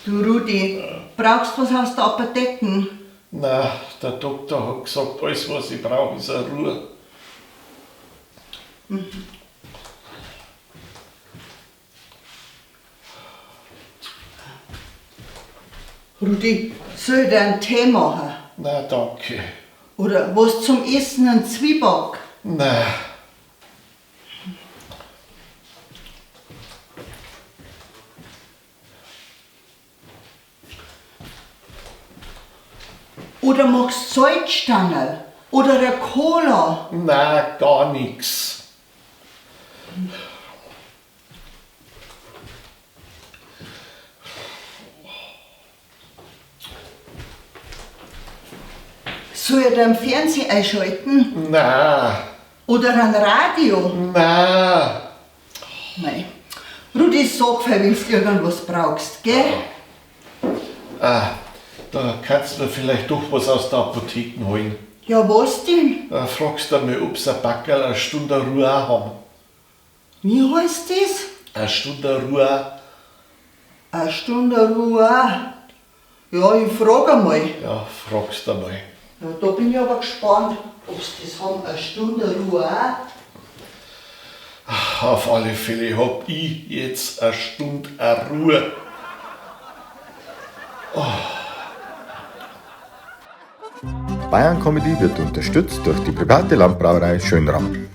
Du Rudi, brauchst was aus der Apotheken? Na, der Doktor hat gesagt, alles was ich brauch, ist eine Ruhe. Rudi, soll ich dir einen Tee machen? Na, danke. Oder was zum Essen, einen Zwieback? Na. Oder magst Salzstangerl? Oder eine Cola? Na, gar nix. Soll ich dir einen Fernseher einschalten? Na. Oder ein Radio? Na. Mei. Rudi, sag fein, wenn du irgendwas brauchst, gell? Ah, da kannst du mir vielleicht doch was aus der Apotheke holen. Ja, was denn? Da fragst du mal, ob sie ein Packerl eine Stunde Ruhe auch haben. Wie heißt das? Eine Stunde Ruhe. Eine Stunde Ruhe. Ja, ich frag einmal. Ja, fragst einmal. Ja, da bin ich aber gespannt, ob sie das haben, eine Stunde Ruhe auch. Auf alle Fälle hab ich jetzt eine Stunde Ruhe. Bayern Comedy wird unterstützt durch die private Landbrauerei Schönram.